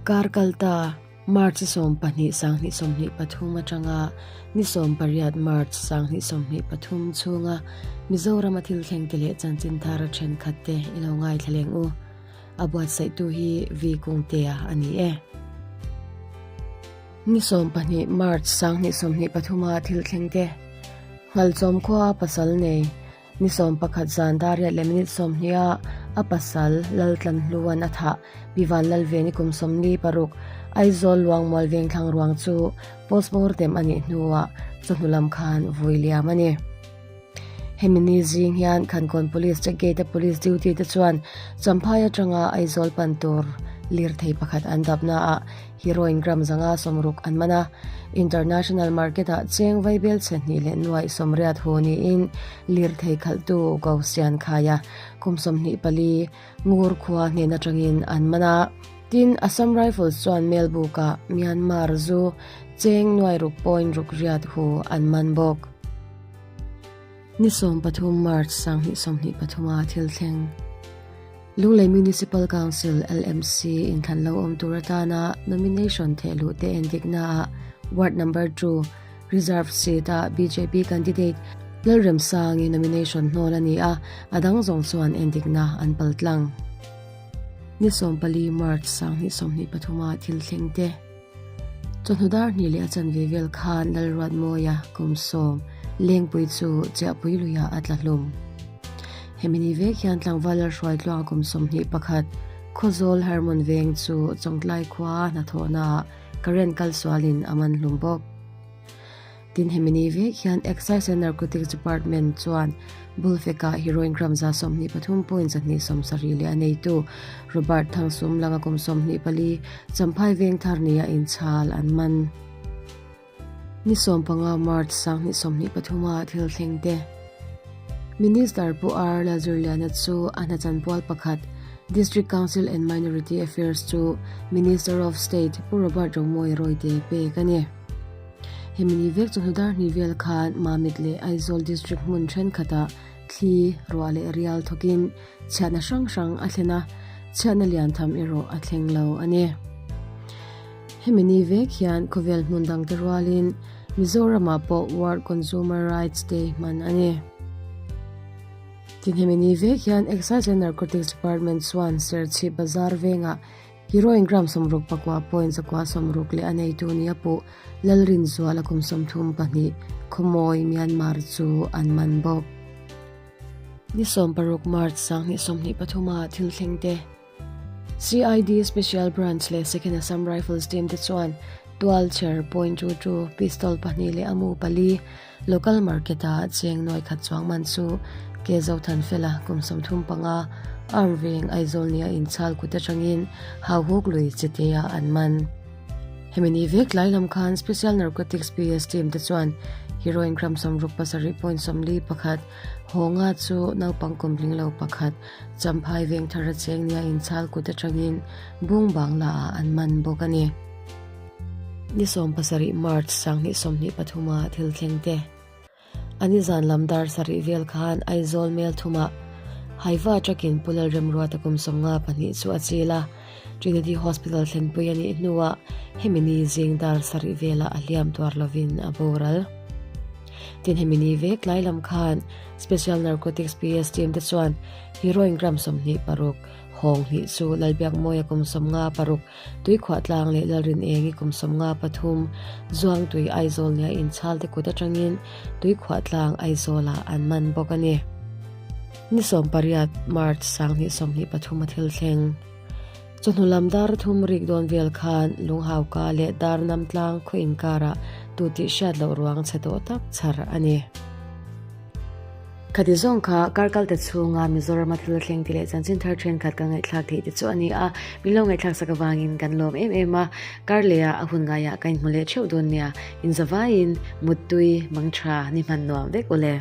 Kar kalta March 12 2023 atanga ni 18 March 2023 chhunga Mizorama thil thleng te leh chanchin thar a thenkhat te i lo ngaithla leng u. A buatsaihtu hi V Kungtea a ni e. Ni 12 March 2023 a thil thleng te Nghalchawm khua pasal nei Ni 11 zan dar riat leh minute 20 a a pasal Laltlanhluan a thah Pi Vanlalveni kum 46 Aizawl Luangmual Vengthlang ruang chu postmortem a nih hnuah chawhnu lam khan vui liam a ni. Hemi ni zing hian Khankawn Police check gate a police duty te chuan Champhai atanga Aizawl pan tur lirthei pakhat an dapna ah heroin gram zanga 60 an man a. International Market ah cheng vaibel chhe hnih leh nuaih 80 hu niin lirthei khalhtu Gausian Khaia kum 24 Ngur khua hnen atangin an man a. Tin, Assam Rifles chuan Melbuk ah Myanmar zu cheng nuai ruk point ruk riat hu an man bawk. Ni 13 March 2023 a thil thleng. Lunglei Municipal Council, LMC, inthlan lo awm tur atana nomination thehluh te endikna ah Ward Number 2, Reserved seat ah bjp candidate Lalremsangi nomination hnawl a ni a, a dang zawng chuan endikna an paltlang. Ni 14 March 2023 a thil thleng te. Chawhnu dar hnih leh a chanve vel khan Lalruatmawia kum 10 Lengpui chu Chiahpui luiah a tla hlum. Hemi ni vek hian tlangval Lalhruai tluang kum 21 Khawzawl Hermon veng chu Chawngtlai khua hnathawhnaah current kal sualin a man hlum bawk. Tin hemi ni vek hian Excise and Narcotics Department chuan Bulfeka heroin gram 23.270 leh a neitu Robert Thangsum langa kum 24 Champhai veng thar nia inchhal an man. Ni 15 March 2023 a thil thleng te. Minister Pu R Lalzirliana chu a hnachanpual pakhat District Council and Minority Affairs chu Minister of State Pu Robert Romawia Royte pek a ni. Hemi ni vek chu hnudar hnih vel khan Mamit leh Aizawl District hmun thenkhatah thli, ruah leh rial thawkin chhiatna hrang hrang a thlen a, chhiatna lian tham erawh a thleng lo a ni. Hemi ni vek hian khawvel hmun dangte rualin Mizoramah pawh World Consumer Rights Day hman a ni. Tin hemi ni vek hian Excise and Narcotics Department chuan Serchhip Bazar vengah Heroin gram 64 point 160 leh a neitu nia puh Lalrinzuala kum 32 Khawmawi, Myanmar chu an man bawk. Ni 16 March 2023 a thil thleng te CID Special Branch leh Second Assam Rifles team te chuan tual chher point two two pistol pahnih leh a mu pali Local market ah cheng nuai khat chuang man chu ke Zothanfela kum 35 arm veng Aizawl nia inchhal kut atangin Hauhuk lui chite ah an man. Hemi ni vek tlai lam khan Special Narcotics PS team te chuan heroin gram 67.41 hawnga chu naupang kum tling lo pakhat Champhai veng thar a cheng nia inchhal kut atangin Bung Bangla ah an man bawk a ni. Ni 17 March 2023 a thil thleng te. Ani zan lam dar sarih vel khan Aizawl mel thumah Haiva truck-in Pu Lalremruata kum 52 chu a chil a, Trinity Hospital thlenpui a nih hnuah hemi ni zing dar sarih velah a hliam tuar lovin a boral. Tin hemi ni vek tlai lam khan Special Narcotics PS team te chuan heroin gram 26 hawng hnih chu Lalbiakmawia kum 56 Tuikhuah tlang leh Lalrin eng i kum 53 Zuangtui Aizawl nia inchhal te kut atangin Tuikhuah tlang Aizawlah an man bawk a ni. Ni 18 March 2023 a thil thleng. Chawhnu lam dar thum rik dawn vel khan Lunghauka leh Darnam tlang khaw inkarah tu tih hriat loh ruang chhe tawh tak chhar a ni. Khati zawng kha kar kal te chhunga Mizorama thil thleng ti leh chanchin thar thenkhat ka ngaihthlak theih te chu a ni a, min lo ngaihthlak sak avangin kan lawm em em a, kar leh ah a hun ngaiah ka inhmu leh theuh dawn nia, inzavaiin Muttui, Mangtha, ni hman nuam vek ule.